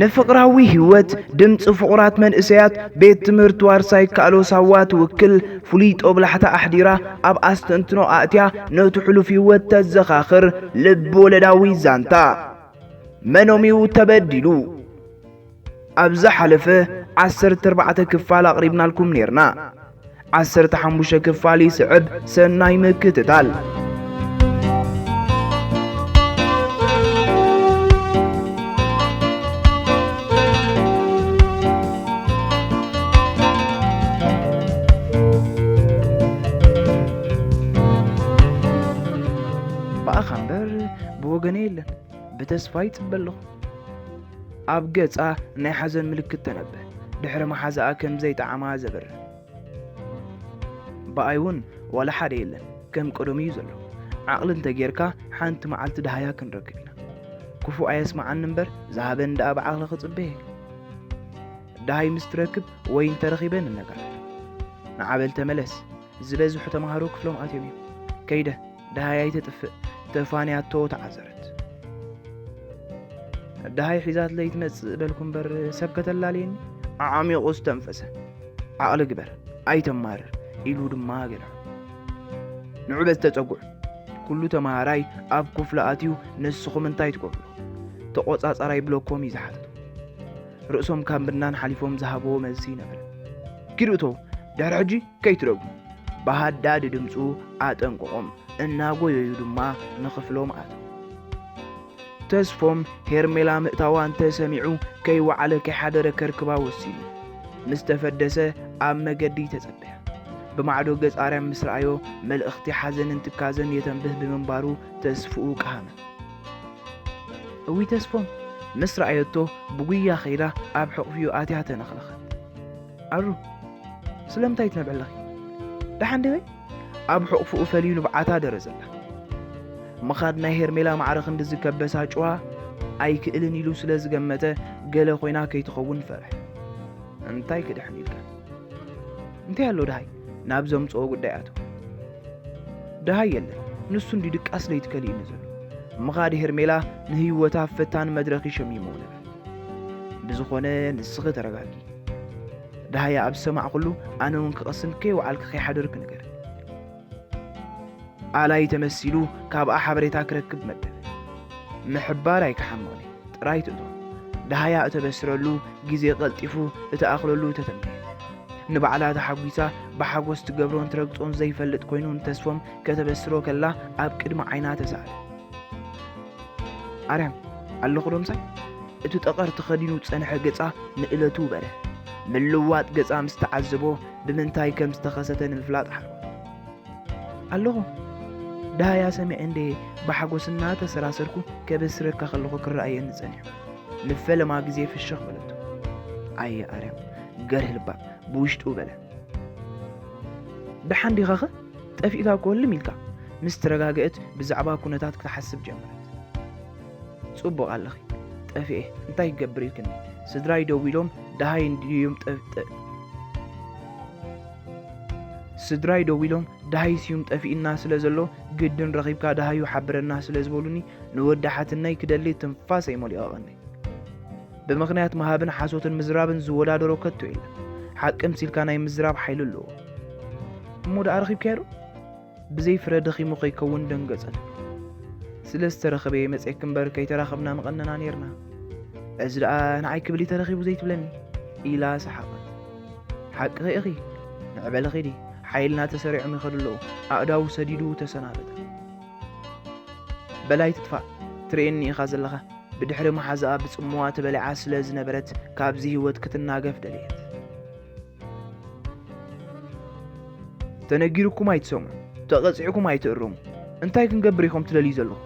ንፍቕራዊ ህይወት ድምፂ ፍቑራት መንእሰያት ቤት ትምህርቲ ዋርሳይ ካሎ ሳዋ ትውክል ፍሉይ ጦብላሕታ ኣሕዲራ ኣብ ኣስተንትኖ ኣእትያ ነቲ ሕሉፍ ህይወት ተዘኻኽር ልብ ወለዳዊ ዛንታ። መኖምዩ ተበዲሉ? ኣብ ዝሓለፈ ዓሰርተ ኣርባዕተ ክፋል ኣቕሪብናልኩም ኔርና። ዓሰርተ ሓሙሽተ ክፋል ይስዕብ። ሰናይ ምክትታል። ብኣኻ እምበር ብወገነ የለን። ብተስፋ ይጽበ ኣለኹ። ኣብ ገጻ ናይ ሓዘን ምልክት ተነበ። ድሕሪ መሓዛኣ ከም ዘይጠዓማ ዘብርህ። ብኣይ እውን ዋላ ሓደ የለን፣ ከም ቀደሙ እዩ ዘሎ። ዓቕሊ እንተጌርካ ሓንቲ መዓልቲ ደሃያ ክንረክብ ኢና። ክፉእ ኣየስምዓኒ እምበር ዝሃበኒ ደኣ ብዓቕሊ ክጽበ እየ። ደሃይ ምስ ትረክብ ወይ እንተረኺበ ንነጋገር። ንዓ በል ተመለስ፣ ዝበዝሑ ተምሃሮ ክፍሎም ኣትዮም እዮም። ከይደ፣ ደሃይ ኣይተጥፍእ፣ ተፋንያቶ ተዓዘረት። ደሃይ ሒዛትለይ ትመጽእ በልኩ እምበር ሰብ ከተላልየኒ? ዓሚቑ ዝተንፈሰ። ዓቕሊ ግበር፣ ኣይተማርር ኢሉ ድማ ገልዖ። ንዑ በል ተጸጉዑ። ኩሉ ተመሃራይ ኣብ ክፍሉ ኣትዩ ንስኹም እንታይ ትገብሩ? ተቖጻጻራይ ብሎኮም እዩ ዝሓተቶም። ርእሶም ካብ ምድናን ሓሊፎም ዝሃብዎ መልሲ ይነበረ። ኪዱ እቶ፣ ድሕሪ ሕጂ ከይትደግሙ። ብሃዳዲ ድምጹ ኣጠንቀቖም። እናጎየዩ ድማ ንኽፍሎም ኣተው። ተስፎም ሄርሜላ ምእታዋ እንተሰሚዑ ከይወዓለ ከይሓደረ ከርክባ ወሲኑ። ምስ ተፈደሰ ኣብ መገዲ ተጸበያ። ብማዕዶ ገጽ ኣርያም ምስ ረኣዮ መልእኽቲ ሓዘንን ትካዘን የተንብህ ብምንባሩ ተስፍኡ ቀሃመ። እዊ ተስፎም ምስ ረኣየቶ ብጉያ ከይዳ ኣብ ሕቑፊኡ ኣትያ ተነኽነኸት። ኣሩ፣ ስለምንታይ ትነብዕ ኣለኺ? ደሓን ዲኺ? ኣብ ሕቑፍኡ ፈልዩ ንብዓታ ደረዘላ። ምኻድ ናይ ሄርሜላ ማዕረ ክንድዚ ከበሳጭዋ ኣይክእልን ኢሉ ስለ ዝገመተ ገለ ኮይና ከይትኸውን ፈርሐ። እንታይ ክድሕን ኢልካ? እንታይ ኣሎ ደሃይ ናብ ዘምጽኦ ጉዳይ ኣቶ? ደሃይ የለን፣ ንሱ እንዲ ድቃስ ለይቲ ከሊእኒ ዘሎ። ምኻድ ሄርሜላ ንህይወታ ፈታኒ መድረኽ ይሸሚሞ ነበር። ብዝኾነ ንስኺ ተረጋጊ። ደሃያ ኣብ ዝሰማዕኩሉ ኣነ እውን ክቐስን ከይወዓልኪ ከይሓደርኪ ንገር። ኣላይ ተመሲሉ ካብኣ ሓበሬታ ክረክብ መደብ። ምሕባር ኣይክሓምቕን ጥራይ ትእቶ። ደሃያ እተበስረሉ ግዜ ቀልጢፉ እትኣኽለሉ ተተምነየ። ንባዕላ ተሓጒሳ ብሓጎስ ትገብሮን ትረግጾን ዘይፈልጥ ኮይኑ ንተስፎም ከተበስሮ ከላ ኣብ ቅድሚ ዓይና ተሳእለ። ኣርያም፣ ኣለኹ ዶ ምሳይ? እቲ ጠቐር ተኸዲኑ ዝጸንሐ ገጻ ንእለቱ በረ። ምልዋጥ ገጻ ምስ ተዓዘቦ ብምንታይ ከም ዝተኸሰተ ንምፍላጥ ሓርቦ። ኣለኹ። ደሃያ ሰሚዐ እንደ ብሓጎስ እናተሰራሰርኩ ከበስረካ ከለኹ ክረኣየኒ ጸኒሑ። ንፈለማ ግዜ ፍሽኽ በለቶ። ኣየ ኣርያም፣ ገርህ ልባ ብውሽጡ በለ። ደሓን ዲኻኸ? ጠፊእካ እኮ ህልም ኢልካ። ምስ ተረጋገእት ብዛዕባ ኩነታት ክትሓስብ ጀመረት። ጽቡቕ ኣለኺ። ጠፊኤ እንታይ ክገብር ኢልክኒ? ስድራይ ደዊሎም ደሃይ እንድዮም ጠ-፣ ጠ-፣ ስድራይ ደዊሎም ደሃይ ስዩም ጠፊእና ስለ ዘሎ ግድን ረኺብካ ደሃዩ ሓብረና ስለ ዝበሉኒ ንወዲ ሓትነይ ክደሊ ትንፋሰይ ሞሊቐቐኒ። ብምኽንያት ምሃብን ሓሶትን ምዝራብን ዝወዳደሮ ከቶ የለን። ሓቂ ምሲልካ ናይ ምዝራብ ሓይሊ ኣለዎ። እሞ ደኣ ረኺብካዮ ዶ? ብዘይ ፍረ ደኺሙ ከይከውን ደንገጸት። ስለ ዝተረኸበ እየ መጼክ እምበር ከይተራኸብና ምቐነና ኔርና። እዚ ደኣ ንዓይ ክብል እዩ ተረኺቡ ዘይትብለኒ? ኢላ ሰሓቐት። ሓቅኺ ኢኺ። ንዕበሊ ኺዲ። ሓይልና ተሰሪዖም ይኸዱ ኣለዉ። ኣእዳዉ ሰዲዱ ተሰናበተ። በላይ ትጥፋእ። ትርእየኒ ኢኻ ዘለኻ። ብድሕሪ መሓዛኣ ብጽምዋ ተበሊዓ ስለ ዝነበረት ካብዚ ህይወት ክትናገፍ ደለየት። ተነጊርኩም ኣይትሰምዑ፣ ተቐጺዕኩም ኣይትእረሙ። እንታይ ክንገብር ኢኹም ትደልዩ ዘለኹም?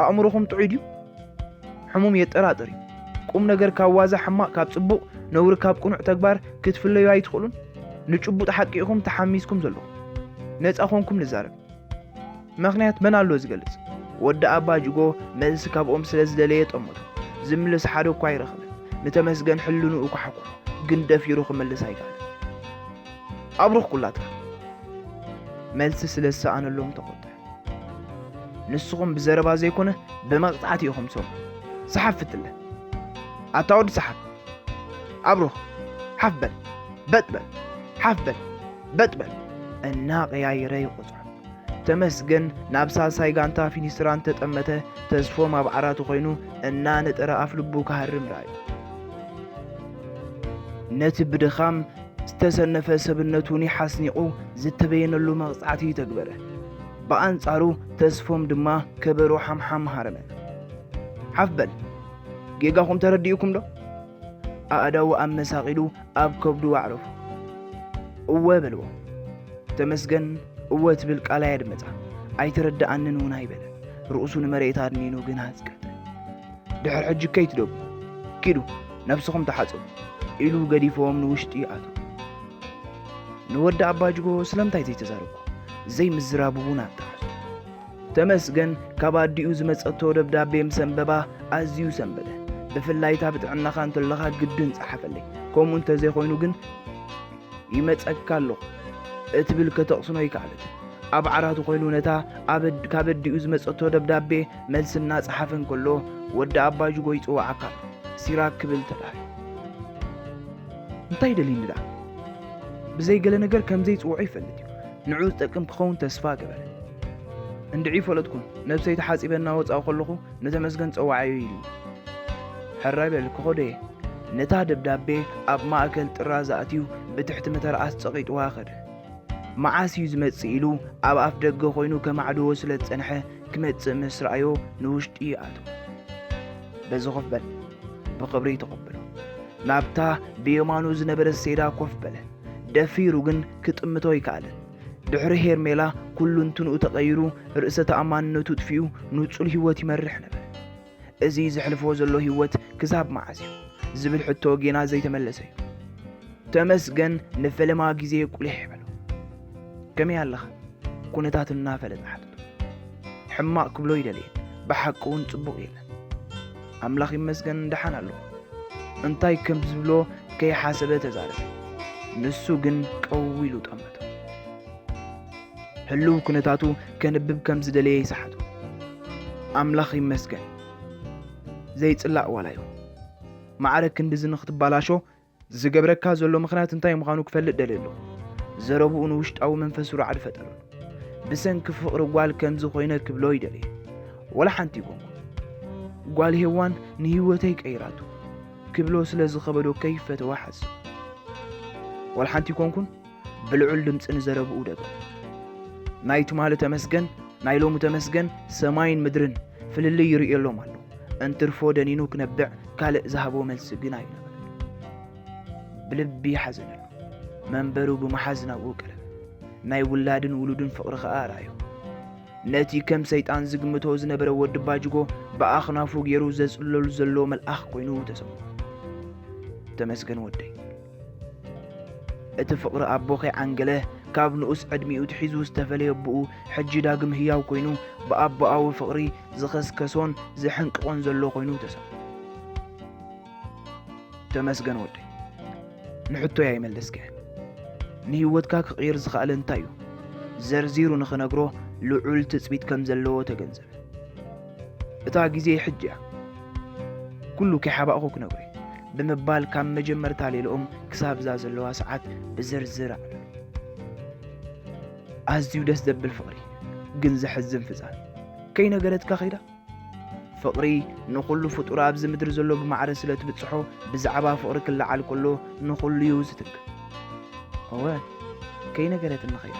ኣእምሮኹም ጥዑይ ድዩ? ሕሙም የጠራጥር እዩ። ቁም ነገር ካብ ዋዛ ሕማቕ ካብ ጽቡቕ፣ ነውሪ ካብ ቅኑዕ ተግባር ክትፍለዩ ኣይትኽእሉን? ንጭቡጥ ሓቂ ኢኹም ተሓሚስኩም ዘለኹም። ነጻ ኮንኩም ንዛረብ። ምኽንያት መን ኣሎ ዝገልጽ? ወዲ ኣባ ጅጎ መልሲ ካብኦም ስለ ዝደለየ ጠመቶ። ዝምልስ ሓደ እኳ ኣይረኸበን። ንተመስገን ሕልንኡ ኳሕኩሑ፣ ግን ደፊሩ ክመልስ ኣይከኣለን። ኣብሩኽ ኩላትካ። መልሲ ስለ ዝሰኣነሎም ተቖጥዐ። ንስኹም ብዘረባ ዘይኮነ ብመቕጻዕቲ ኢኹም ሰሙ። ሰሓብ ፍትለ። ኣታ ወዲ ሰሓብ፣ ኣብሩኽ፣ ሓፍ በል፣ በጥ በል፣ ሓፍ በል፣ በጥ በል እናቐያየረ ይቖጽዖ። ተመስገን ናብ ሳልሳይ ጋንታ ፊኒስትራ እንተጠመተ፣ ተስፎም ኣብ ዓራቱ ኮይኑ እናነጠረ ኣፍ ልቡ ክሃርም ረኣዩ። ነቲ ብድኻም ዝተሰነፈ ሰብነቱ ኒሕ ኣስኒቑ ዝተበየነሉ መቕጻዕቲ ተግበረ። ብኣንጻሩ ተስፎም ድማ ከበሮ ሓምሓም ሃረመ። ሓፍ በል፣ ጌጋኹም ተረዲኡኩም ዶ? ኣእዳዉ ኣመሳቒሉ ኣብ ከብዱ ኣዕረፎ። እወ በልዎ። ተመስገን እወ ትብል ቃል ኣየድመጻ። ኣይተረድኣንን እውን ኣይበለን። ርእሱ ንመሬት ኣድኒኑ ግን ኣጽቀጠ። ድሕሪ ሕጂ ከይትደጉ፣ ኪዱ፣ ነብስኹም ተሓጸቡ፣ ኢሉ ገዲፎም ንውሽጢ ኣተዉ። ንወዲ ኣባጅጎ ስለምንታይ ዘይተዛረብኩ? ዘይምዝራቡ እውን ኣጣዓሱ። ተመስገን ካብ ኣዲኡ ዝመጸቶ ደብዳቤ ምስ ኣንበባ ኣዝዩ ሰንበደ። ብፍላይ እታ ብጥዕናኻ እንተለኻ ግድን ጸሓፈለይ። ከምኡ እንተዘይኮይኑ ግን ይመጸካ ኣለኹ እትብል ከተቕስኖ ኣይከኣለትን። ኣብ ዓራቱ ኮይኑ ነታ ኣብ ኣድ-፣ ካብ ኣዲኡ ዝመጸቶ ደብዳቤ መልሲ እናጸሓፈ እንከሎ ወዲ ኣባጅጎ ይጽውዓካ ኣሎ። ሲራክ ክብል ተዳህዩ። እንታይ ደልዩኒ ደኣ? ብዘይ ገለ ነገር ከም ዘይጽውዖ ይፈልጥ እዩ። ንዕኡ ዝጠቅም ክኸውን ተስፋ ገበረ። እንድዒ ፈለጥኩን፣ ነብሰይ ተሓጺበ እናወጻኡ ከለኹ ንተመስገን ጸዋዓዮ ኢሉ። ሕራይ በል ክኸዶ እየ። ነታ ደብዳቤ ኣብ ማእከል ጥራዝ ኣእትዩ ብትሕቲ መተርኣስ ጸቒጥዋ ከደ። መዓስ እዩ ዝመጽእ ኢሉ ኣብ ኣፍ ደገ ኮይኑ ከማዕድዎ ስለ ዝጸንሐ ክመጽእ ምስ ረኣዮ ንውሽጢ ኣተወ። በዚ ኮፍ በል፣ ብኽብሪ ተቐበሎ። ናብታ ብየማኑ ዝነበረት ሴዳ ኮፍ በለ። ደፊሩ ግን ክጥምቶ ኣይከኣለን። ድሕሪ ሄርሜላ ኩሉ እንትንኡ ተቐይሩ፣ ርእሰ ተኣማንነቱ ጥፊኡ ንጹል ህይወት ይመርሕ ነበረ። እዚ ዘሕልፎ ዘሎ ህይወት ክሳብ መዓስ እዩ ዝብል ሕቶ ጌና ዘይተመለሰ እዩ። ተመስገን ንፈለማ ግዜ ቁሊሕ በሎ። ከመይ ኣለኻ? ኩነታት እናፈለጠ ሓተቶ። ሕማቕ ክብሎ ይደልየ፣ ብሓቂ እውን ጽቡቕ የለን። ኣምላኽ ይመስገን ደሓን ኣለኹ። እንታይ ከም ዝብሎ ከይሓሰበ ተዛረበ። ንሱ ግን ቀው ኢሉ ጠመቶ። ህሉው ኩነታቱ ከንብብ ከም ዝደለየ ይሰሓቶ። ኣምላኽ ይመስገን። ዘይጽላእ ዋላ እዩ። ማዕረ ክንድዚ ንኽትባላሾ ዝገብረካ ዘሎ ምኽንያት እንታይ ምዃኑ ክፈልጥ ደልየ ኣለኹ። ዘረብኡ ንውሽጣዊ መንፈሱ ራዕዲ ፈጠረሉ። ብሰንኪ ፍቕሪ ጓል ከምዚ ኮይነ ክብሎ ይደልየ። ወላ ሓንቲ ይኮንኩን። ጓል ሄዋን ንህይወተይ ቀይራቶ ክብሎ ስለ ዝኸበዶ ከይፈተዋ ሓስብ። ወላ ሓንቲ ይኮንኩን። ብልዑል ድምጺ ንዘረብኡ ደገመ። ናይ ትማሊ ተመስገን፣ ናይ ሎሚ ተመስገን ሰማይን ምድርን ፍልልይ ይርእየሎም ኣሎ። እንትርፎ ደኒኑ ክነብዕ ካልእ ዝሃቦ መልሲ ግን ኣይነበረን። ብልቢ ሓዘነሉ። መንበሩ ብምሓዝ ናብኡ ቀረበ። ናይ ውላድን ውሉድን ፍቕሪ ኸኣ ኣርኣዮ። ነቲ ከም ሰይጣን ዝግምቶ ዝነበረ ወዲ ባጅጎ ብኣኽናፉ ገይሩ ዘጽልለሉ ዘሎ መልኣኽ ኮይኑ ተሰምዖ። ተመስገን ወደይ። እቲ ፍቕሪ ኣቦ ከይዓንገለ፣ ካብ ንኡስ ዕድሚኡ ትሒዙ ዝተፈለየ ኣቦኡ፣ ሕጂ ዳግም ህያው ኮይኑ፣ ብኣቦኣዊ ፍቕሪ ዝኸስከሶን ዝሕንቅቖን ዘሎ ኮይኑ ተሰምዖ። ተመስገን ወደይ፣ ንሕቶይ ኣይመለስካዮን። ንህይወትካ ክቕይር ዝኸኣለ እንታይ እዩ? ዘርዚሩ ንኽነግሮ ልዑል ትጽቢት ከም ዘለዎ ተገንዘበ። እታ ግዜ ሕጂ እያ። ኩሉ ከይሓባእኹ ክነግሮ እየ ብምባል ካብ መጀመርታ ሌልኦም ክሳብ እዛ ዘለዋ ሰዓት ብዝርዝር ኣዕለሎ። ኣዝዩ ደስ ዘብል ፍቕሪ፣ ግን ዘሕዝን ፍጻሜ። ከይነገረትካ ከይዳ? ፍቕሪ ንኹሉ ፍጡር ኣብዚ ምድሪ ዘሎ ብማዕረ ስለ ትብጽሖ፣ ብዛዕባ ፍቕሪ ክለዓል ከሎ ንኹሉ እዩ ዝትንክፍ። እወ፣ ከይነገረትኒ ከይዳ።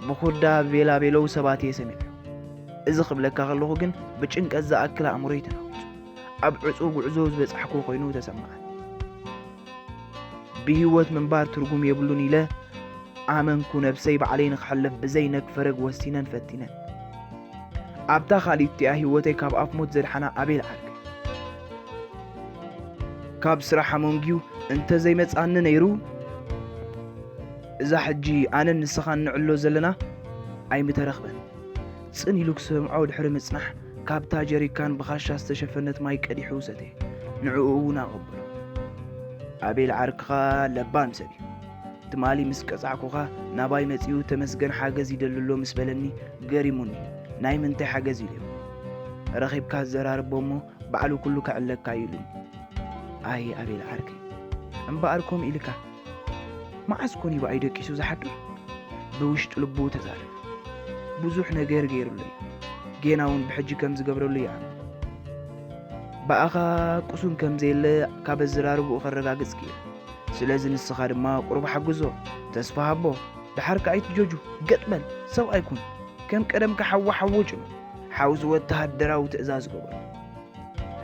ብኹዳ ቤላቤለው ሰባት እየ ሰሚዐ። እዚ ክብለካ ከለኹ ግን ብጭንቀት ዝኣክል ኣእምሮይ ተናዊጹ። ኣብ ዕጹው ጉዕዞ ዝበጻሕኩ ኮይኑ ተሰማዓኒ። ብህይወት ምንባር ትርጉም የብሉን ኢለ ኣመንኩ። ነብሰይ ባዕለይ ንኽሕልፍ ብዘይ ነግ ፈረግ ወሲነን ፈቲነን። ኣብታ ካልእቲኣ ህይወተይ ካብ ኣፍ ሞት ዘድሓና ኣቤል ዓርከይ። ካብ ስራሕ ኣመንጊዩ እንተ ዘይመጽኣኒ ነይሩ፣ እዛ ሕጂ ኣነን ንስኻን ንዕሎ ዘለና ኣይምተረኽበን። ጽን ኢሉ ክሰምዖ ድሕሪ ምጽናሕ፣ ካብታ ጀሪካን ብኻሻ ዝተሸፈነት ማይ ቀዲሑ ሰተየ። ንዕኡ እውን ኣቐበሎ። ኣቤል ዓርክኻ ለባም ሰብ እዩ። ትማሊ ምስ ቀጻዕኩኻ ናባይ መጺኡ ተመስገን ሓገዝ ይደሊ ኣሎ ምስ በለኒ ገሪሙኒ። ናይ ምንታይ ሓገዝ ኢለዮ። ረኺብካ ኣዘራርቦ እሞ ባዕሉ ኩሉ ከዕለካ እዩ ኢሉኒ። ኣይ ኣቤል ዓርከይ፣ እምበኣር ከምኡ ኢልካ። መዓስ ኮን እዩ ብኣይ ደቂሱ ዝሓድር? ብውሽጢ ልቡ ተዛረበ። ብዙሕ ነገር ገይሩለይ፣ ጌና እውን ብሕጂ ከም ዝገብረሉ ይኣምን። ብኣኻ ቁሱን ከም ዘየለ ካብ ኣዘራርብኡ ከረጋግጽ ክኢለ። ስለዚ ንስኻ ድማ ቁሩብ ሓግዞ፣ ተስፋ ሃቦ። ደሓር ከኣ ኣይትጀጁ፣ ገጥ በል፣ ሰብኣይ ኩን። ከም ቀደምካ ሓዊ ሓዊ ጭኑ፣ ሓውዚ ወተሃደራዊ ትእዛዝ ገበሮ።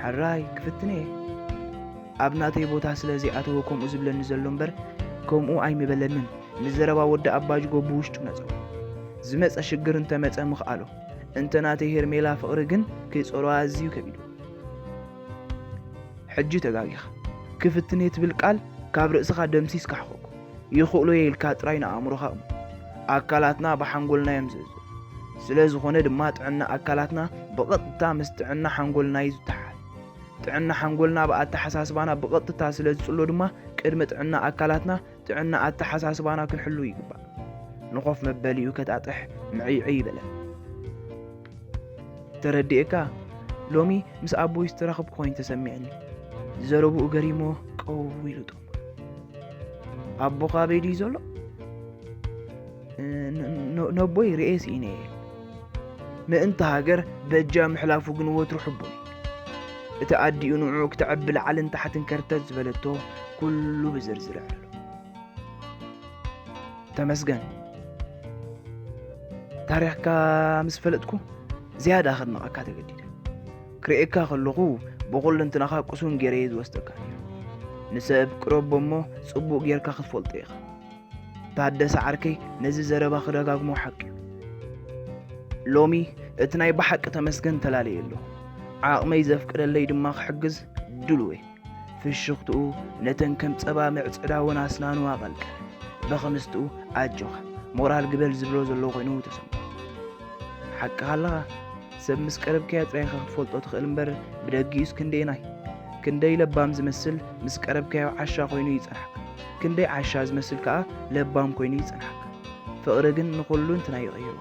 ሕራይ ክፍትን እየ። ኣብ ናተይ ቦታ ስለ ዘይኣተወ ከምኡ ዝብለኒ ዘሎ እምበር፣ ከምኡ ኣይምበለንን። ንዘረባ ወዲ ኣባጅጎ ብውሽጡ ነጸው። ዝመጸ ሽግር እንተመጸ ምኽኣሎ፣ እንተ ናተይ ሄርሜላ ፍቕሪ ግን ክጸልዋ ኣዝዩ ከቢዱ። ሕጂ ተጋጊኻ። ክፍትን እየ ትብል ቃል ካብ ርእስኻ ደምሲስካ ሕኸኮ። ይኽእሎ እየ ኢልካ ጥራይ ንኣእምሮኻ እሞ። ኣካላትና ብሓንጎልና እዮም ዝእዘዙ። ስለ ዝኾነ ድማ ጥዕና ኣካላትና ብቐጥታ ምስ ጥዕና ሓንጎልና እዩ ዝተሓሓዝ። ጥዕና ሓንጎልና ብኣተሓሳስባና ብቐጥታ ስለ ዝጽሎ ድማ ቅድሚ ጥዕና ኣካላትና ጥዕና ኣተሓሳስባና ክንሕሉ ይግባእ። ንኾፍ መበሊኡ ከጣጥሕ ምዕይዕይ ይበለን። ተረዲኤካ፣ ሎሚ ምስ ኣቦይ ዝተራኸብኩ ኮይኑ ተሰሚዕኒ። ዘረብኡ ገሪሞ ቀው ኢሉ ጦም። ኣቦኻ ኣበይ ድዩ ዘሎ? ን-፣ ን-፣ ነቦይ ርኤ ስኢነ እየ። ምእንቲ ሃገር በጃ ምሕላፉ ግን ወትሩ ሕቡን እዩ። እቲ ኣዲኡ ንዕኡ ክተዕቢ ላዕልን ታሕትን ከርተት ዝበለቶ ኩሉ ብዝርዝር ይዕልሎ። ተመስገን። ታሪኽካ ምስ ፈለጥኩ ዝያዳ ከድንቐካ ተገዲደ። ክርእየካ ከለኹ ብኹለንትናኻ ቅሱን ገይረ እየ ዝወስደካ ነይረ። ንሰብ ቅረቦ እሞ ጽቡቕ ጌርካ ክትፈልጦ ኢኻ። ታደሰ ዓርከይ ነዚ ዘረባ ክደጋግሞ ሓቂ እዩ። ሎሚ እቲ ናይ ብሓቂ ተመስገን ተላለየ ኣለኹ። ዓቕመይ ዘፍቅደለይ ድማ ክሕግዝ ድሉው እየ። ፍሽኽትኡ ነተን ከም ጸባ ምዕጽዳወን ኣስናኑ ኣቐልቀለ። ብኽምስትኡ ኣጆኻ፣ ሞራል ግበል ዝብሎ ዘሎ ኮይኑ ተሰምዖ። ሓቅኻ ኣለኻ። ሰብ ምስ ቀረብካዮ ጥራይ ኢኻ ክትፈልጦ ትኽእል እምበር ብደጊኡስ ክንደየናይ። ክንደይ ለባም ዝመስል ምስ ቀረብካዮ ዓሻ ኮይኑ ይጸንሓካ። ክንደይ ዓሻ ዝመስል ከኣ ለባም ኮይኑ ይጸንሓካ። ፍቕሪ ግን ንኹሉ እንትና ይቕይሮ።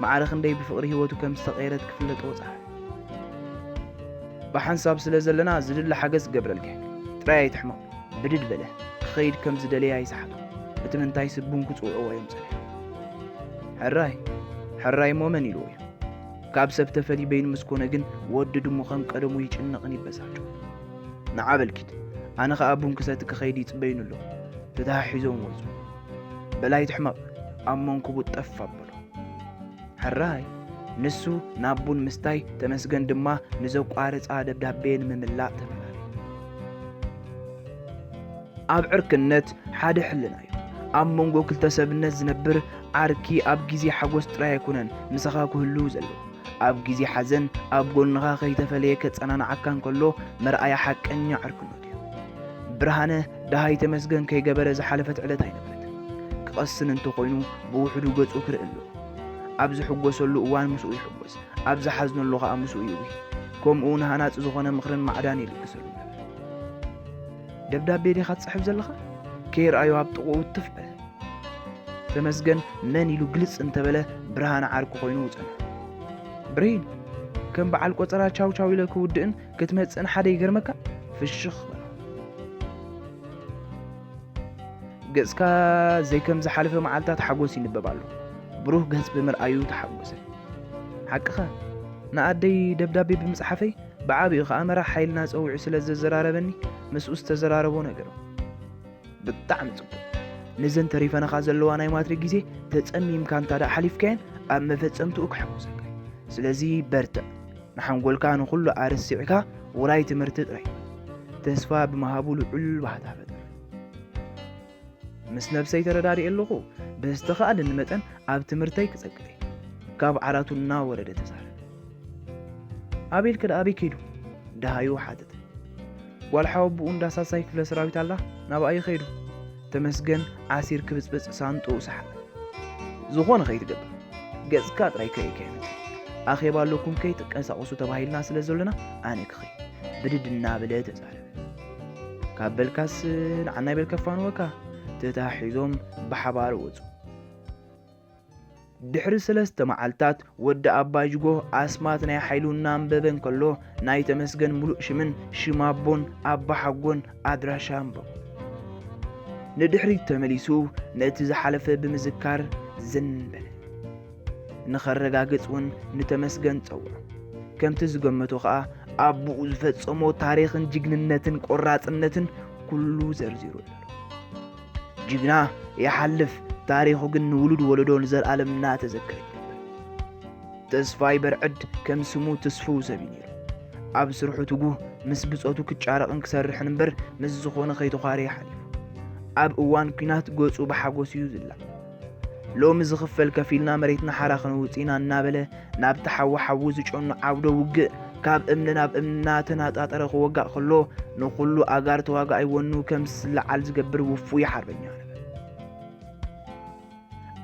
ማዕረ ክንደይ ብፍቕሪ ህይወቱ ከም ዝተቐየረት ክፍለጦ ጸሓፊ። ብሓንሳብ ስለ ዘለና ዝድለ ሓገዝ ክገብረልካ እየ። ጥራይ ኣይትሕመቕ። ብድድ በለ። ክኸይድ ከም ዝደለየ ኣይሰሓቶ። እቲ ምንታይ ስቡን ክጽውዕዎ እዮም ጸኒሖም። ሕራይ፣ ሕራይ እሞ መን ኢልዎ እዩ? ካብ ሰብ ተፈልዩ በይኑ ምስ ኮነ ግን ወዲ ድሙ ከም ቀደሙ ይጭነቕን ይበሳጮ። ንዓ በል ኪድ፣ ኣነ ኸኣ ቡን ክሰቲ ክኸይድ ይጽበዩኒ ኣለዉ። ተተሓሒዞም ወጹ። በል ኣይትሕመቕ፣ ኣብ መንኩቡ ጠፍ ኣበሎ። ሕራይ፣ ንሱ ናብ ቡን ምስታይ፣ ተመስገን ድማ ንዘቋረጻ ደብዳቤ ንምምላእ ተፈላለዩ። ኣብ ዕርክነት ሓደ ሕልና እዩ። ኣብ መንጎ ክልተ ሰብነት ዝነብር ዓርኪ ኣብ ግዜ ሓጎስ ጥራይ ኣይኮነን ምሳኻ ክህሉ ዘለዎ። ኣብ ግዜ ሓዘን ኣብ ጎንኻ ከይተፈለየ ከጸናንዓካ እንከሎ መርኣያ ሓቀኛ ዕርክነቱ እዩ። ብርሃነ ደሃይ ተመስገን ከይገበረ ዝሓለፈት ዕለት ኣይነበረትን። ክቐስን እንተኾይኑ ብውሕዱ ገጹ ክርኢ ኣለዎ። ኣብ ዝሕጎሰሉ እዋን ምስኡ ይሕጎስ፣ ኣብ ዝሓዝነሉ ኸኣ ምስኡ ይጉሂ። ከምኡ ንሃናጺ ዝኾነ ምኽርን ማዕዳን ይልግሰሉ ነበር። ደብዳቤ ዲኻ ትጽሕፍ ዘለኻ? ከይርኣዮ ኣብ ጥቕኡ ትፍ በለ። ተመስገን መን ኢሉ ግልጽ እንተበለ ብርሃነ ዓርኩ ኮይኑ ጸንሑ። ብርሂን፣ ከም በዓል ቆጸራ ቻው ቻው ኢለ ክውድእን ክትመጽእን ሓደ ይገርመካ? ፍሽኽ በሎ። ገጽካ ዘይከም ዝሓለፈ መዓልታት ሓጎስ ይንበብ ኣሎ። ብሩህ ገጽ ብምርኣዩ ተሓጎሰ። ሓቅኻ፣ ንኣደይ ደብዳቤ ብምጽሓፈይ ብዓቢኡ ኸኣ መራሕ ሓይልና ጸዊዑ ስለ ዘዘራረበኒ ምስኡ ዝተዘራረቦ ነገሮ። ብጣዕሚ ጽቡቕ። ነዘን ተሪፈናኻ ዘለዋ ናይ ማትሪክ ግዜ ተጸሚምካ እንታ ደኣ ሓሊፍካየን ኣብ መፈጸምትኡ ክሕጉሰካ እዩ። ስለዚ በርትዕ። ንሓንጎልካ ንኹሉ ኣረሲዕካ ውራይ ትምህርቲ ጥራይ። ተስፋ ብምሃቡ ልዑል ባህታ ፈጠረ። ምስ ነብሰይ ተረዳዲኤ ኣለኹ። ብዝተኻእለኒ መጠን ኣብ ትምህርተይ ክጸግዕ እየ። ካብ ዓራቱ እናወረደ ተዛረበ። ኣቤልከ ደኣ ኣበይ ከይዱ? ደሃዩ ሓተተ። ጓል ሓወቦኡ እንዳ ሳልሳይ ክፍለ ሰራዊት ኣላ፣ ናብኣ እዩ ከይዱ። ተመስገን ዓሲር ክብጽብጽ ሳንጥኡ ሰሓበ። ዝኾነ ከይትገብር፣ ገጽካ ጥራይ ከርእየካ ይመጽእ። ኣኼባ ኣለኩም ከይትንቀሳቐሱ ተባሂልና ስለ ዘሎና ኣነ ክኸይድ፣ ብድድ እናበለ ተዛረበ። ካብ በልካስ ንዓና ይበል ከፋንወካ። ተተሓሒዞም ብሓባር ወጹ። ድሕሪ ሰለስተ መዓልታት ወዲ ኣባጅጎ ኣስማት ናይ ሓይሉ እናንበበ እንከሎ፣ ናይ ተመስገን ምሉእ ሽምን ሽም ኣቦን ኣባሓጎን ኣድራሻ ኣንበቦ። ንድሕሪት ተመሊሱ ነቲ ዝሓለፈ ብምዝካር ዝን በለ። ንኸረጋግጽ እውን ንተመስገን ጸውዖ። ከምቲ ዝገመቶ ኸኣ ኣቦኡ ዝፈጸሞ ታሪኽን ጅግንነትን ቆራጽነትን ኩሉ ዘርዚሩ ኣሎ። ጅግና ይሓልፍ፣ ታሪኹ ግን ንውሉድ ወለዶ ንዘልኣለም እናተዘከረ ይነብር። ተስፋይ በርዕድ ከም ስሙ ትስፉው ሰብ እዩ ነይሩ። ኣብ ስርሑ ትጉህ፣ ምስ ብጾቱ ክጫረቕን ክሰርሕን እምበር ምስ ዝኾነ ከይተዃረየ ሓሊፉ። ኣብ እዋን ኲናት ገጹ ብሓጎስ እዩ ዝላዕ። ሎሚ ዝኽፈል ከፊልና መሬትና ሓራ ከነውጽእ ኢና እናበለ ናብቲ ሓዊ ሓዊ ዝጨኑ ዓውደ ውግእ ካብ እምኒ ናብ እምኒ እናተናጣጠረ ክወጋእ ከሎ ንኹሉ ኣጋር ተዋጋኣይ ወኑ ከም ዝለዓል ዝገብር ውፉይ ሓርበኛ ነበረ።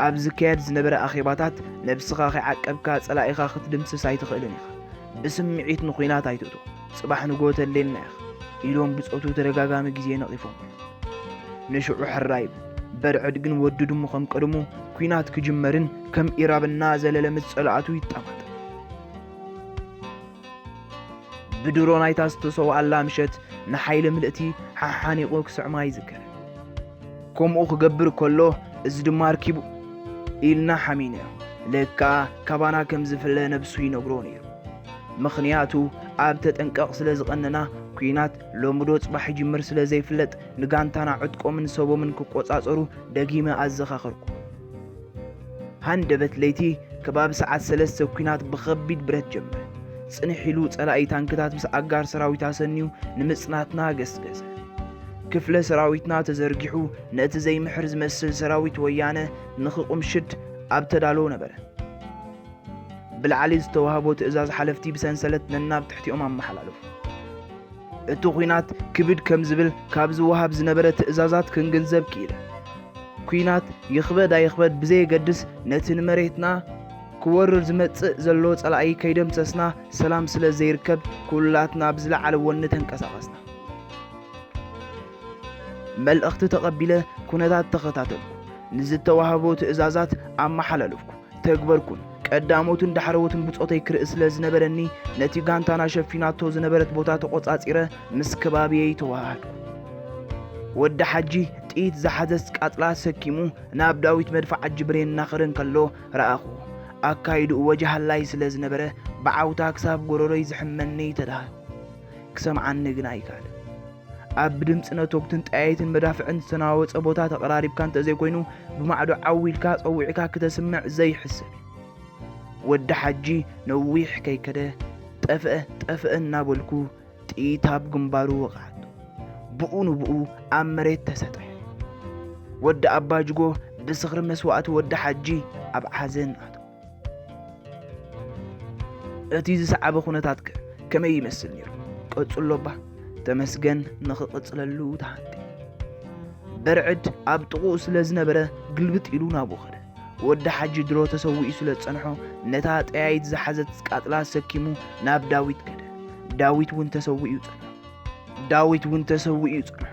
ኣብ ዝካየድ ዝነበረ ኣኼባታት ነብስኻ ከይዓቀብካ ጸላኢኻ ክትድምስስ ኣይትኽእልን ኢኻ። ብስምዒት ንኹናት ኣይትእቶ። ጽባሕ ንግሆ ተድልየና ኢኻ ኢሎም ብጾቱ ተደጋጋሚ ግዜ ነቒፎም። ንሽዑ ሕራይ በርዕድ ግን ወዲ ድሙ ከም ቀድሙ ኲናት ክጅመርን ከም ኢራብ እናዘለለ ምስ ጸላእቱ ይጠማጠም። ብድሮ ናይታ ዝተሰውኣላ ምሸት ንሓይሊ ምልእቲ ሓሓኒቑ ክስዕማ ይዝከር። ከምኡ ክገብር ከሎ እዚ ድማ ኣርኪቡ ኢልና ሓሚናዮ። ለካ ካባና ከም ዝፍለ ነብሱ ይነግሮ ነይሩ። ምኽንያቱ ኣብ ተጠንቀቕ ስለ ዝቐነና ኲናት ሎምዶ ጽባሕ ይጅምር ስለ ዘይፍለጥ ንጋንታና ዕጥቆምን ሰቦምን ክቆጻጸሩ ደጊመ ኣዘኻኸርኩ። ሃንደበት ለይቲ ከባቢ ሰዓት ሰለስተ ኲናት ብኸቢድ ብረት ጀመረ። ጽንሕ ኢሉ ጸላኢ ታንክታት ምስ ኣጋር ሰራዊት ኣሰንዩ ንምጽናትና ገስገሰ። ክፍለ ሰራዊትና ተዘርጊሑ ነቲ ዘይምሕር ዝመስል ሰራዊት ወያነ ንኽቕምሽድ ኣብ ተዳሎ ነበረ። ብላዕሊ ዝተዋህቦ ትእዛዝ ሓለፍቲ ብሰንሰለት ነናብ ትሕቲኦም ኣመሓላለፉ። እቲ ኲናት ክብድ ከም ዝብል ካብ ዝወሃብ ዝነበረ ትእዛዛት ክንግንዘብ ክኢለ። ኲናት ይኽበድ ኣይኽበድ ብዘየገድስ ነቲ ንመሬትና ክወርር ዝመጽእ ዘሎ ጸላኢ ከይደምሰስና ሰላም ስለ ዘይርከብ ኩላትና ብዝለዓለ ወኒ ተንቀሳቐስና። መልእኽቲ ተቐቢለ ኩነታት ተኸታተልኩ። ንዝተዋህቦ ትእዛዛት ኣመሓላለፍኩ፣ ተግበርኩን። ቀዳሞትን ዳሕረዎትን ብጾተይ ክርኢ ስለ ዝነበረኒ ነቲ ጋንታና ሸፊናቶ ዝነበረት ቦታ ተቖጻጺረ ምስ ከባቢየይ ተወሃሃድኩ። ወዲ ሓጂ ጥይት ዝሓዘት ቃጽላ ሰኪሙ ናብ ዳዊት መድፍዓ ኣጅብሬ እናኸደ እንከሎ ረኣኹዎ። ኣካይድኡ ወጃሃላይ ስለ ዝነበረ ብዓውታ ክሳብ ጎረሮይ ዝሕመኒ ተዳሃልኩ። ክሰምዓኒ ግን ኣይከኣለን። ኣብ ብድምጺ ነቶግትን ጠያይትን መዳፍዕን ዝተናወጸ ቦታ ተቐራሪብካ እንተዘይኮይኑ ብማዕዶ ዓው ኢልካ ጸዊዕካ ክተስምዕ ዘይሕሰብ እዩ። ወዲ ሓጂ ነዊሕ ከይከደ ጠፍአ ጠፍአ እናበልኩ ጥይት ኣብ ግንባሩ ወቕዓቶ። ብኡ ንብኡ ኣብ መሬት ተሰጥሐ። ወዲ ኣባጅጎ ብስኽሪ መስዋእቲ ወዲ ሓጂ ኣብ ሓዘን ኣቶ። እቲ ዝሰዓበ ኩነታትከ ከመይ ይመስል ነይሩ? ቀጽሎ እባ። ተመስገን ንኽቕጽለሉ ተሃንጠ። በርዕድ ኣብ ጥቕኡ ስለ ዝነበረ ግልብጥ ኢሉ ናብኡ ኸደ። ወዲ ሓጂ ድሮ ተሰዊኡ ስለ ዝጸንሖ ነታ ጠያይት ዝሓዘት ቃጥላ ሰኪሙ ናብ ዳዊት ከደ። ዳዊት እውን ተሰዊኡ ጸንሖ። ዳዊት እውን ተሰዊኡ ጸንሖ።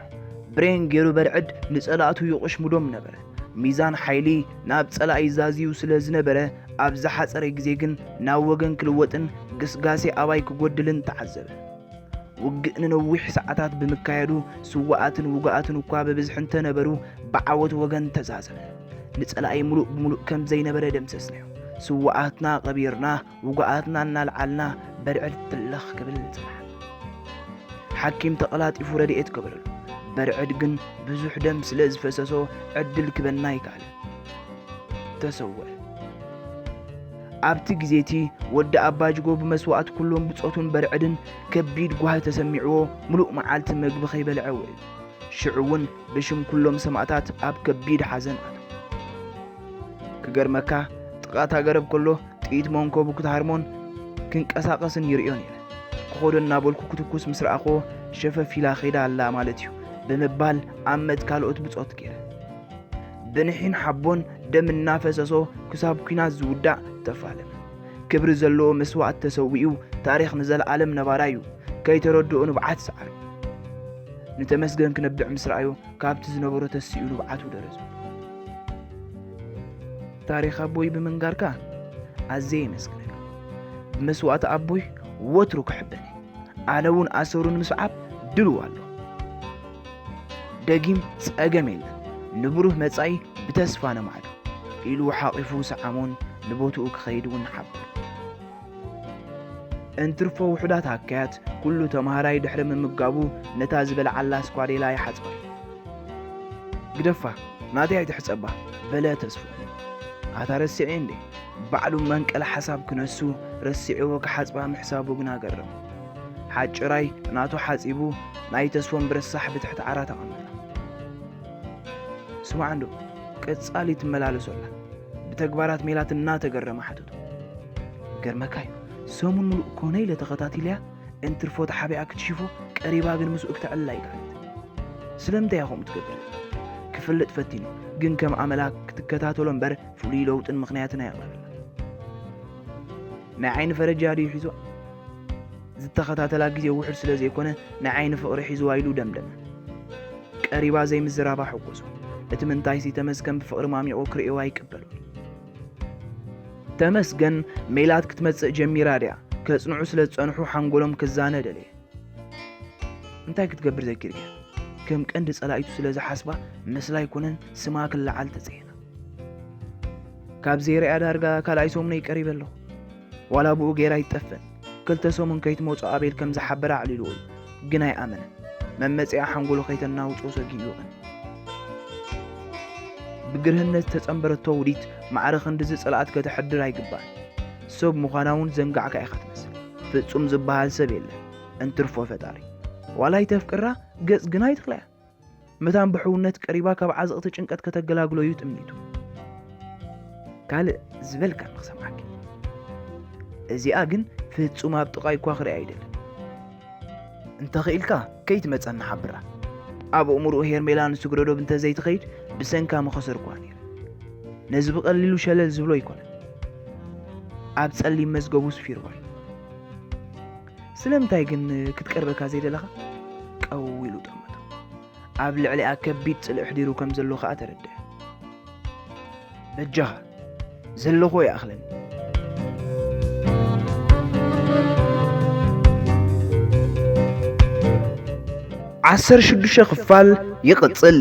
ብሬን ገይሩ በርዕድ ንጸላእቱ ይቕሽምዶም ነበረ። ሚዛን ሓይሊ ናብ ጸላኢ ዛዝዩ ስለ ዝነበረ ኣብ ዝሓጸረ ግዜ ግን ናብ ወገን ክልወጥን ግስጋሴ ኣባይ ክጎድልን ተዓዘበ። ውግእ ንነዊሕ ሰዓታት ብምካየዱ ስዋኣትን ውጉኣትን እኳ ብብዝሒ እንተነበሩ ብዓወት ወገን ተዛዘመ። ንጸላኢ ምሉእ ብምሉእ ከም ዘይነበረ ደምሰስናዮ። ስዋኣትና ቀቢርና ውጉኣትና እናልዓልና በርዕድ ትለኽ ክብል ጽንሓ። ሓኪም ተቐላጢፉ ረድኤት ገበረሉ። በርዕድ ግን ብዙሕ ደም ስለ ዝፈሰሶ ዕድል ክበና ኣይከኣለን። ተሰውአ። ኣብቲ ግዜ እቲ ወዲ ኣባጅጎ ብመስዋእቲ ኩሎም ብጾቱን በርዕድን ከቢድ ጓሂ ተሰሚዕዎ ምሉእ መዓልቲ መግቢ ከይበልዐ ውዒሉ። ሽዑ እውን ብሽም ኩሎም ሰማእታት ኣብ ከቢድ ሓዘን ኣተወ። ክገርመካ ጥቓ እታ ገረብ ከሎ ጥይት መንኮቡ ክትሃርሞን ክንቀሳቐስን ይርእዮ ነይረ። ክኸዶ እናበልኩ ክትኩስ ምስ ረኣኽዎ ሸፈፍ ኢላ ኸይዳ ኣላ ማለት እዩ ብምባል ኣብ መትካልኦት ብጾት ገይረ። ብንሒን ሓቦን ደም እናፈሰሶ ክሳብ ኲናት ዝውዳእ ተፋለመ። ክብሪ ዘለዎ መስዋእቲ ተሰዊኡ ታሪኽ ንዘለኣለም ነባራይ እዩ። ከይተረድኦ ንብዓት ሰዓሩ። ንተመስገን ክነብዕ ምስ ረኣዮ ካብቲ ዝነበሮ ተሲኡ ንብዓቱ ደረዘ። ታሪኽ ኣቦይ ብምንጋርካ ኣዝየ የመስግነካ። ብመስዋእቲ ኣቦይ ወትሩ ክሕበን እየ። ኣነ እውን ኣሰሩ ንምስዓብ ድልው ኣለኹ። ደጊም ጸገም የለን፣ ንብሩህ መጻኢ ብተስፋ ነማዕዶ፣ ኢሉ ሓቒፉ ሰዓሞን ንቦትኡ ክኸይድ እውን ሓበረ። እንትርፎ ውሑዳት ሃካያት ኩሉ ተማሃራይ ድሕሪ ምምጋቡ ነታ ዝበልዓላ ስኳዴላ ይሓጽባ። ግደፋ፣ ናተይ ኣይትሕጸባ፣ በለ ተስፉ። ኣታ ረሲዐ እንዴ? ባዕሉ መንቀል ሓሳብ ክነሱ ረሲዕዎ ክሓጽባ ምሕሳቡ ግና ገረም። ሓጭራይ ናቱ ሓጺቡ ናይ ተስፎን ብረሳሕ ብትሕቲ ዓራት ኣቐመጠ። ስማዕ እንዶ፣ ቀጻሊ ትመላለሶ ኣላ። ብተግባራት ሜላት እናተገረመ ሓተቶ። ገርመካዩ፣ ሰሙን ሙሉእ ኮነ ኢለ ተኸታቲለያ፣ እንትርፎ ተሓቢኣ ክትሽፎ ቀሪባ ግን ምስኡ ክተዕልል ኣይከኣለት። ስለምንታይ እያ ከምኡ ትገብር? ክፍልጥ ፈቲኑ፣ ግን ከም ኣመላ ክትከታተሎ እምበር ፍሉይ ለውጥን ምኽንያትን ኣየቕረበላ። ናይ ዓይኒ ፈረጃ ድዩ ሒዙ? ዝተኸታተላ ግዜ ውሑድ ስለ ዘይኮነ ናይ ዓይኒ ፍቕሪ ሒዝዋ ኢሉ ደምደመ። ቀሪባ ዘይምዝራባ ሓጎሶ። እቲ ምንታይሲ ተመስገን ብፍቕሪ ማሚቑ ክርእዮ ኣይቅበሉን። ተመስገን ሜላት ክትመጽእ ጀሚራ ድያ? ከጽንዑ ስለ ዝጸንሑ ሓንጎሎም ክዛነ ደለየ። እንታይ ክትገብር ዘኪርካ? ከም ቀንዲ ጸላኢቱ ስለ ዝሓስባ ምስላ ኣይኮነን ስማ ክለዓል ተጸየና። ካብ ዘይርኣ ዳርጋ ካልኣይ ሰሙነይ ቀሪበ ኣለኹ። ዋላ ብኡ ገይራ ኣይትጠፍእን። ክልተ ሰሙን ከይትመጹ ኣቤል ከም ዝሓበረ ኣዕሊልዎ እዩ። ግን ኣይኣመነን። መመጽኣ ሓንጎሉ ከይተናውጾ ሰጊኡ ይቕን። ብግርህነት ዝተጸንበረቶ ውዲት ማዕረ ክንድዚ ጸላእት ከተሕድር ኣይግባእን። ሰብ ምዃና እውን ዘንጋዕካ ኢኻ ትመስል። ፍጹም ዝበሃል ሰብ የለን። እንትርፎ ፈጣሪ። ዋላ ኣይተፍቅራ፣ ገጽ ግና ኣይትኽላያ። መታን ብሕውነት ቀሪባ ካብ ዓዘቕቲ ጭንቀት ከተገላግሎ እዩ ትምኒቱ። ካልእ ዝበልካ ንኽሰምዓኪ። እዚኣ ግን ፍጹም ኣብ ጥቓይ እኳ ክርኢ ኣይደልን። እንተኽኢልካ ከይትመጸኒ ሓብራ። ኣብ እምርኡ ሄርሜላ ንስግረዶብ እንተዘይትኸይድ ብሰንካ ምኸሰርኳ ነይረ። ነዚ ብቐሊሉ ሸለል ዝብሎ ኣይኮነን። ኣብ ጸሊም መዝገቡ ስፊርዋ እዩ። ስለምንታይ ግን ክትቀርበካ ዘይደለኻ? ቀው ኢሉ ጠመቶ። ኣብ ልዕሊኣ ከቢድ ጽልኢ ኣሕዲሩ ከም ዘሎ ከኣ ተረድአ። በጃኻ፣ ዘለኹ ይኣኽለኒ። ዓሰርተ ሽዱሽተ ክፋል ይቕጽል።